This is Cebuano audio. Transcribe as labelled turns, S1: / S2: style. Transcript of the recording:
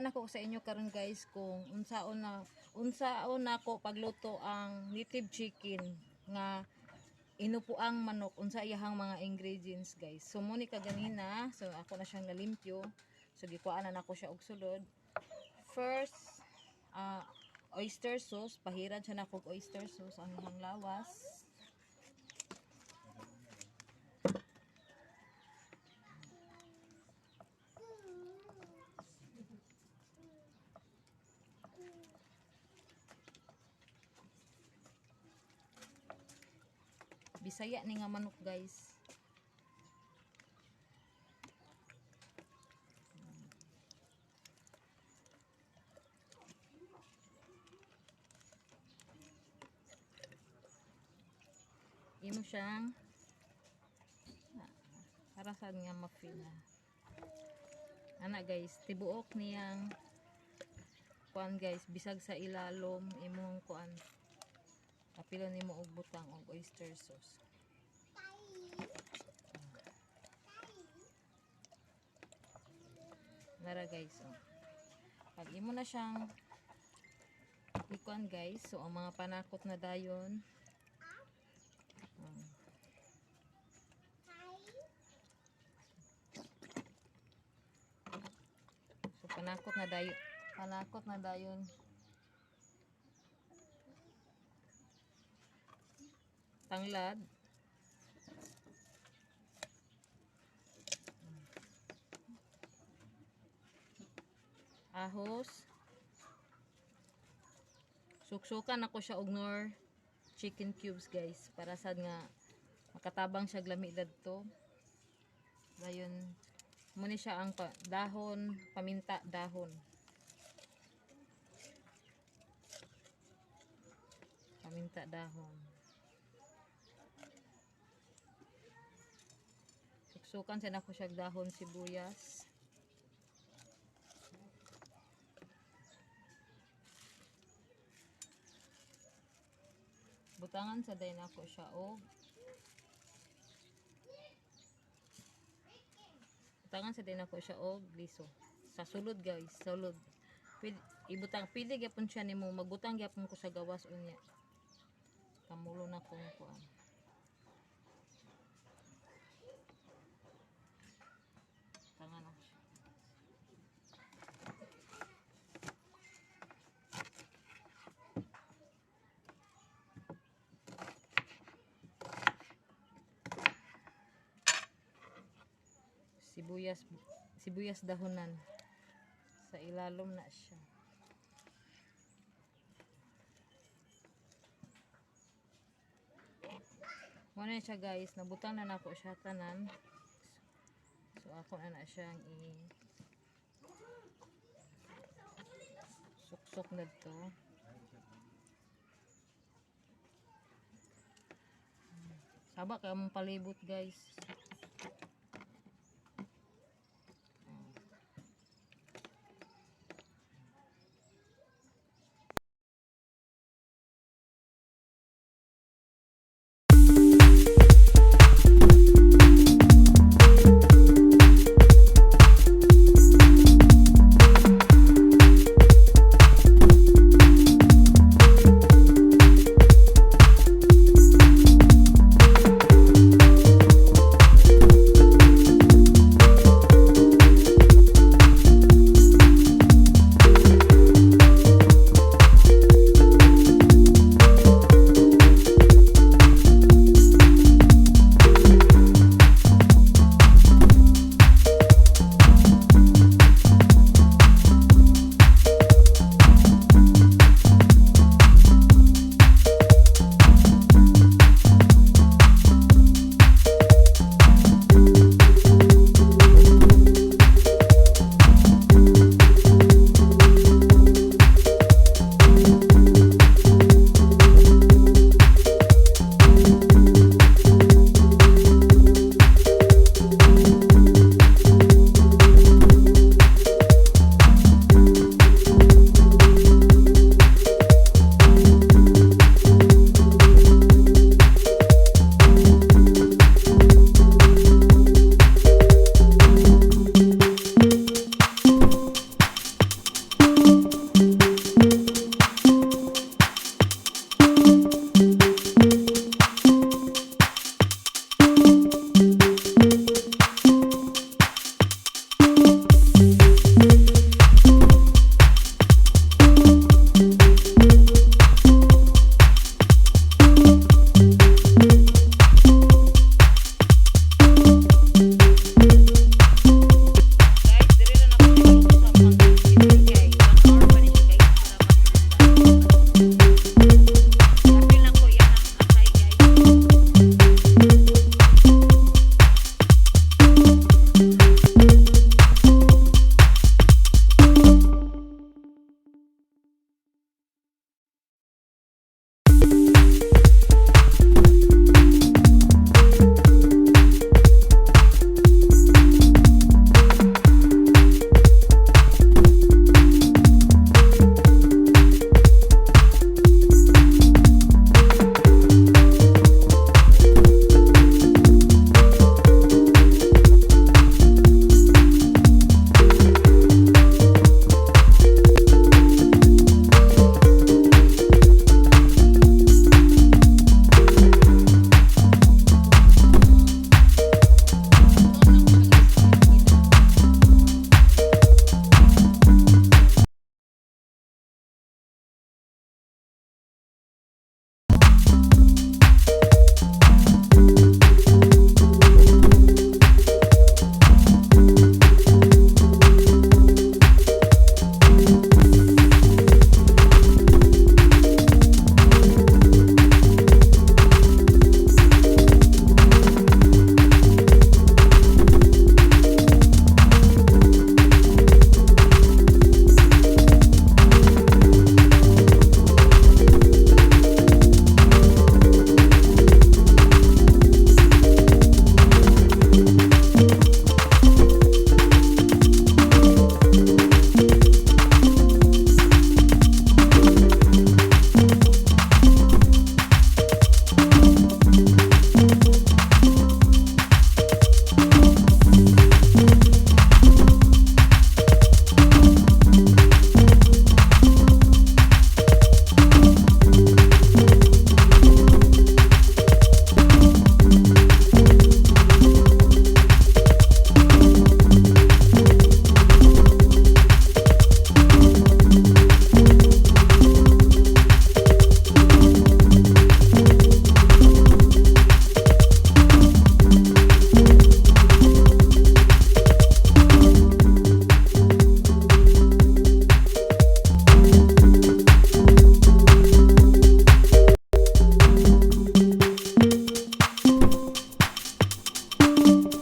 S1: nako sa inyo karon, guys, kung unsaon nako pagluto ang native chicken nga inupuang manok, unsa iyahang mga ingredients, guys. So mo ni kaganina, so ako na siyang nalimpyo. So gikuan na nako siya og sulod. First, oyster sauce, pahiran siya nako og oyster sauce ang iyang lawas. Bisaya ni nga manok, guys. Imo siyang para sad nga ma-feel na. Ana, guys, tibuok niyang kuan, guys, bisag sa ilalom imong kuan. Apilon nimo og butang og oyster sauce. Nara, guys, oh. Pag imo na siyang ikuan, guys, so ang mga panakot na dayon. So panakot na dayon, panakot na dayon. Tanglad. Ahos. Suksukan ako siya og Knorr chicken cubes, guys, para sad nga makatabang siya lami dadto. Dayon mo ni siya ang dahon, paminta dahon. Paminta dahon. Suksukan sa nako siya dahon sibuyas. Butangan sa day nako siya og Butangan sa day nako siya og liso. Sa sulod, guys, sulod. Pwede, ibutang pwede gyapon siya nimo magbutang gyapon ko sa gawas unya. Kamulo na kong kuan. Tangan ako siya. Sibuyas, sibuyas dahonan. Sa ilalom na siya. Muna siya, guys, nabutang na nako siya tanan. So ako na na siyang i suksok na to. Saba kay mong palibot, guys.